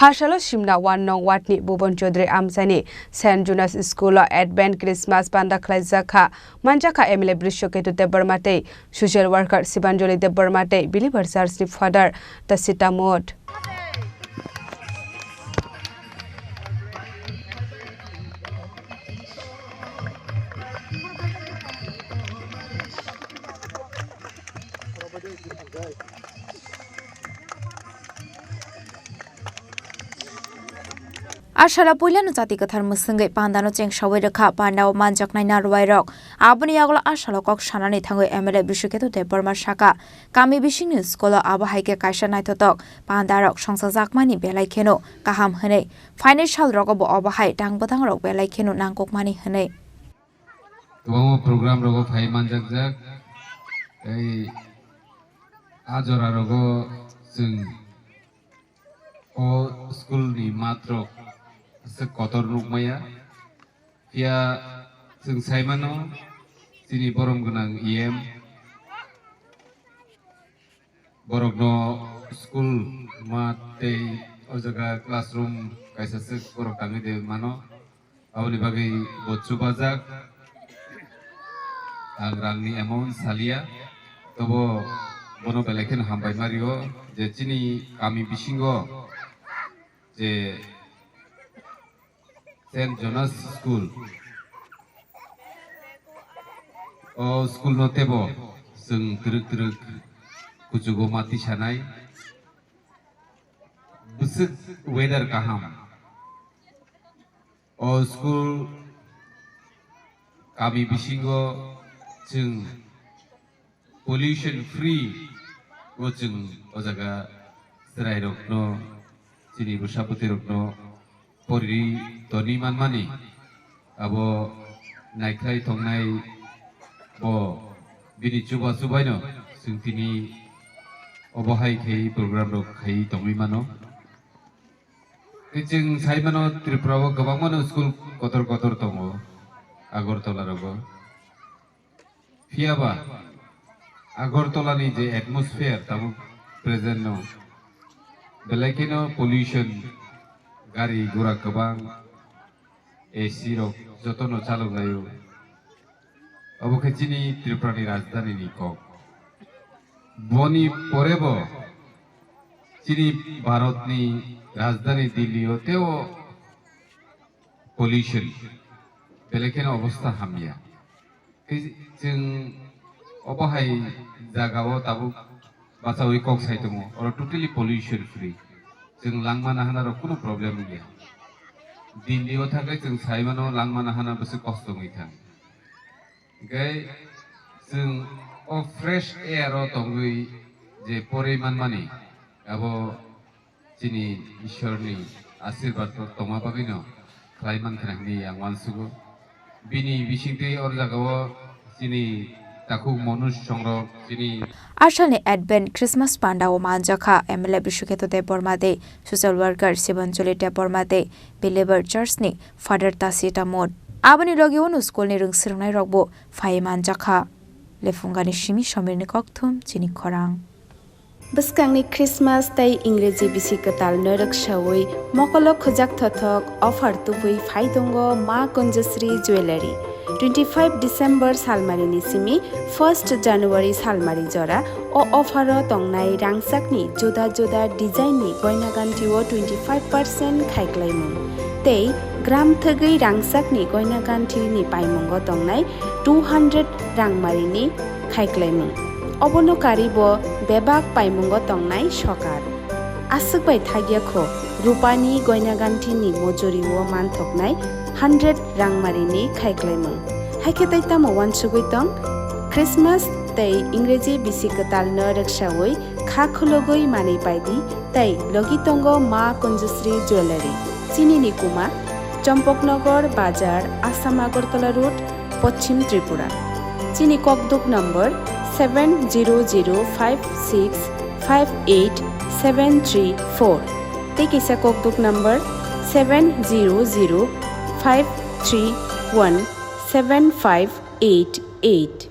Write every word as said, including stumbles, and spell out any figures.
Hachalo Simna one nong ward ni Bhuban Chaudhary amchaini Saint Jonas School o Advent Christmas panda khlaijak kha, manjakha M L A Brishaketu Debbarma tei social worker Sibanjali Debbarma tei Believer Church ni Father Tasita Mot. Asala puilano jati kwthar mwswngwi pandano chengsawi rwkha, pandao manjaknai narwai rok. Aboni yagulo asalo kok sanani thangwi M L A Bishukhetu Debbarma saka, kami bisingni skolo abo hai khe kaisa naithotok pandarok songchajakmani belai kheno kaham hwnwi. Phainai salrogo bo obo hai tang bwthangrok belai kheno nangkukmani hwnwi. Kwbangma program rogo phai manjakjak. Tei a jora rogo chwng o school ni matrok aswk kotor nukmaya. Phiya chwng saimano chini borom gwnang E M borokno school mat tei o jaga classroom kaisa swk borok tangwi de mano. Aboni bagwi bo chubajak. Ang rangni amount salia, tobo bono belai kheno hambai ma rio je chini kami bisingo je Saint Jonas School, o school no tebo chwng twrwk twrwk kuchugo ma tisanai. Bwswk weather kaham. O school kami bisingo chwng pollution free o chwng o jaga chwrairokno, chini bwsa bwtwirokno pori toni manmani abo naikhlai tongnai bo bini chuba chubaino chwng tini obo hai khai program rok khai tongwi mano. Tei chwng sai mano Tripura o kwbangmano school kotor kotor tongo Agartala rogo. Phiya ba Agartala ni je atmosphere tabuk present no belai kheno pollution, gari gura kwbang, A C rok jotono chalok laio. Obo khe chini Tripura ni rajdhani ni kok. Boni pore bo chini Bharat ni rajdhani Delhi o teo pollution, belai kheno obostha hamya. Tei chwng obo hai jaga o tabuk bachaui kok sai tongo, oro totally pollution free. Chwng langma nahana rok kunu problem wngya. Delhi o thangkhe chwng sai mano langma nahana bwswk kosto wngwi thang. Hingkhe chwng o fresh air o tongwi je porwi manmani, abo chini Ishwarni asirbat rok tongma bagwino khlai mankha hwnwi ang uansugo. Bini bisingtwi o jagao chini takhuk Manoj Chongrok, chini Asalni Advent Christmas pandao manjakha M L A Bishukheto Debbarma tei social worker Sibanjali Debbarma tei Believer Church ni Father Tasita Mot. Aboni logi uno school ni rwng swrwngnai rokbo phai manjakha. Lephungani simi Somirni kokthum chini khorang. Bwskangni Christmas tei Ingreji bisi kwtalno rwksaui mokolo khujak thothok offer tubui phai tongo Ma Kunjasri Jewellery. Twenty five December salmarini simi first January salmari jora o offer o tongnai rangchakni juda juda design ni goina ganti o twenty five percent khaiklaimung tei gram thwgwi rangchakni goina ganti ni paimungo tongnai two hundred rangmarini khaiklaimung. Obono kari bo bebak paimungo tongnai sokar. Aswk bai thagya kho, rupani goina ganthini mojori o manthoknai hundred rangmarini khaiklaimung. Haikhe tei tamo uansugwi tong? Christmas tei Ingreji bisi kwtalno rwksaui kha khulugwi manwi paidi tei logi tongo Ma Kunjasri Jewellery. Chini ni kuma Champaknagar Bazar, Assam Agartala Road, Poschim Tripura. Chini kokduk number seven zero zero five six five eight seven three four. Tei kisa kokduk number seven zero zero five three one seven five eight eight.